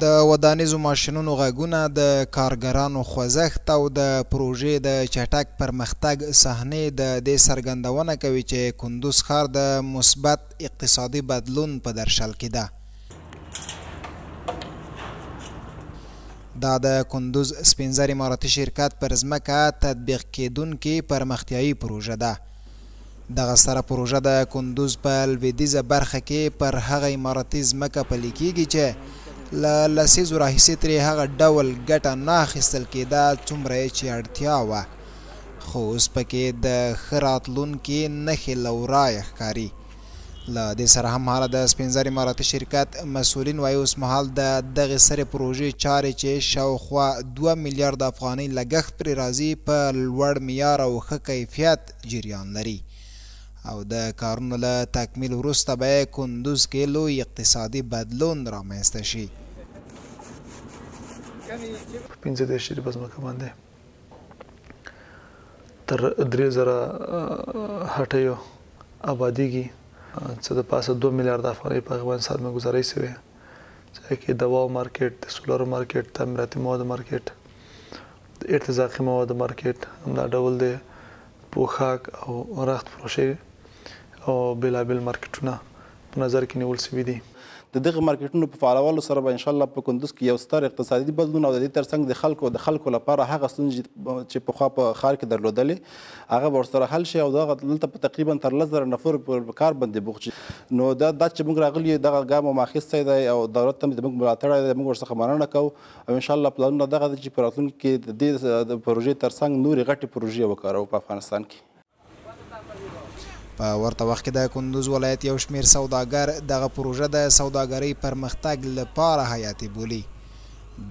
د ودانیزو ماشینونو غږونه، د کارګرانو خوځښت او د پروژې د چټک پرمختګ صحنې د دې څرګندونه کوي چې کندوز ښار د مثبت اقتصادي بدلون په درشل کې ده. دا د کندوز سپینزر امارتي شرکت پر ځمکه تطبیق کېدونکې پرمختیایي پروژه ده. دغه ستره پروژه د کندوز په لوېدیځه برخه کې پر هغه امارتي ځمکه پلي کېږي چې له لسیزو راهیسې ترې هغه ډول ګټه نه اخیستل کېده څومره یې چې اړتیا وه، خو اوس پکې د ښه راتلونکي نښې له ورایه ښکاري. له دې سره هممهاله د سپینزر امارتي شرکت مسؤلین وایي، اوسمهال د دغې سترې پروژې چارې چې شاوخوا 2 میلیارده افغانۍ لګښت پرې راځي، په لوړ معیار او ښه کیفیت جریان لري او د کارونو له تکمیل وروسته به یې کندوز کې لوی اقتصادي بدلون رامنځته شي. په 35 جریبه ځمکه باندې تر 3000 هټیو آبادیږي، څه د پاسه 2 میلیارد افغانۍ په هغې باندې سرمایه ګذارۍ شوې، چې هغې کې دواو مارکیټ، د سولرو مارکیټ، تعمیراتي موادو مارکیټ، د ارتزاقي موادو مارکیټ، همدا ډول د پوښاک او رخت فروشۍ او بېلابېل مارکیټونه په نظر کې نیول شوي دي. د دغه مارکیټونو په فعالولو سره به انشاءالله په کندوز کې یو ستر اقتصادي بدلون او د دې ترڅنګ د خلکو لپاره هغه ستونزې چې پخوا په ښار کې درلودلې هغه به ورسره حل شي او دغه دلته په تقریبا تر 10,000 نفرو په کار باندې بوخت شي. نو دا چې موږ راغلي یو دغه ګام مو اخیستی دی او دولت هم زموږ ملاتړی دی، موږ ورڅخه مننه کوو او انشاءالله پلانونه دغه دی چې په راتلونکي کې د دې د پروژې ترڅنګ نورې غټې پروژې وکاروو په افغانستان کې. په ورته وخت کې د کندوز ولایت یو شمېر سوداګر دغه پروژه د سوداګرۍ پرمختګ لپاره حیاتي بولي.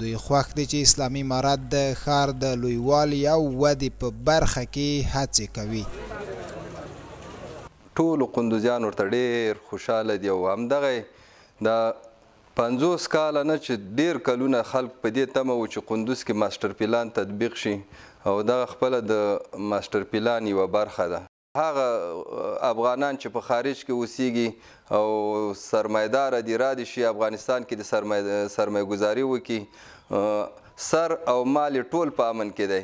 دوی خوښ دي چې اسلامي امارت د ښار د لویوالي او ودې په برخه کې هڅې کوي. ټولو قندوزیان ورته ډېر خوشحاله دي او همدغه د 50 کاله نه چې ډېر کلونه خلک په دې تمه وو چې قندوز کې ماسټر پلان تطبیق شي او دغه خپله د ماسټر پلان یوه برخه ده. هغه افغانان چې په خارج کې اوسیږي او سرمایدار دي، را دي شي افغانستان کې د سرمایه ګذاري وکړي، سر او مال یې ټول په امن کې دی.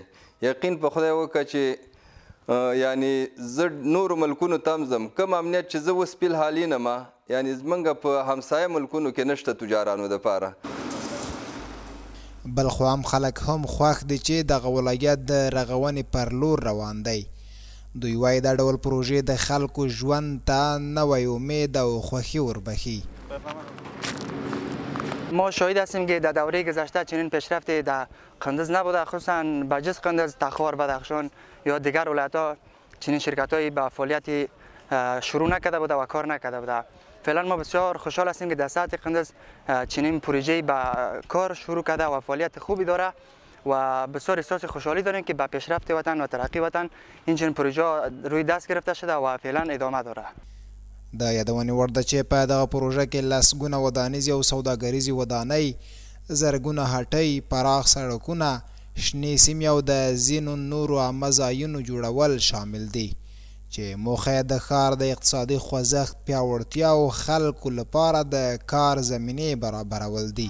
یقین په خدای وکړه چې یعنی زه نورو ملکونو ته هم ځم، کوم امنیت چې زه اوس فی الحال وینم یعنی زمونږ په همسایه ملکونو کې نشته تجارانو دپاره. بلخوا عام خلک هم خوښ دي چې دغه ولایت د رغونې پر لور روان دی. دوی وایي دا ډول پروژې د خلکو ژوند ته نوی امید او خوښي وربښي. ما شاهد هستیم که در دوره گذشته چنین پیشرفتی در قندوز نبوده، خصوصا بجز قندوز، تخار، بدخشان یا دیگر ولایت‌ها چنین شرکت‌هایی به فعالیت شروع نکرده بوده و کار نکرده بوده. فعلا ما بسیار خوشحال هستیم که در سطح قندوز چنین پروژه‌ای به کار شروع کرده و فعالیت خوبی داره و بسیار احساس خوشحالی داریم که به پیشرفت وطن و ترقی وطن این چنین پروژه روی دست گرفته شده و فعلا ادامه داره. د یادونې وړ ده چې په دغه پروژه کې لسګونه ودانیزې او سوداګریزې ودانۍ، زرګونه هټۍ، پراخ سړکونه، شنې سیمې او د ځینو نورو عامه ځایونو جوړول شامل دي چې موخه یې د ښار د اقتصادي خوځښت پیاوړتیا او خلکو لپاره د کار زمینې برابرول دي.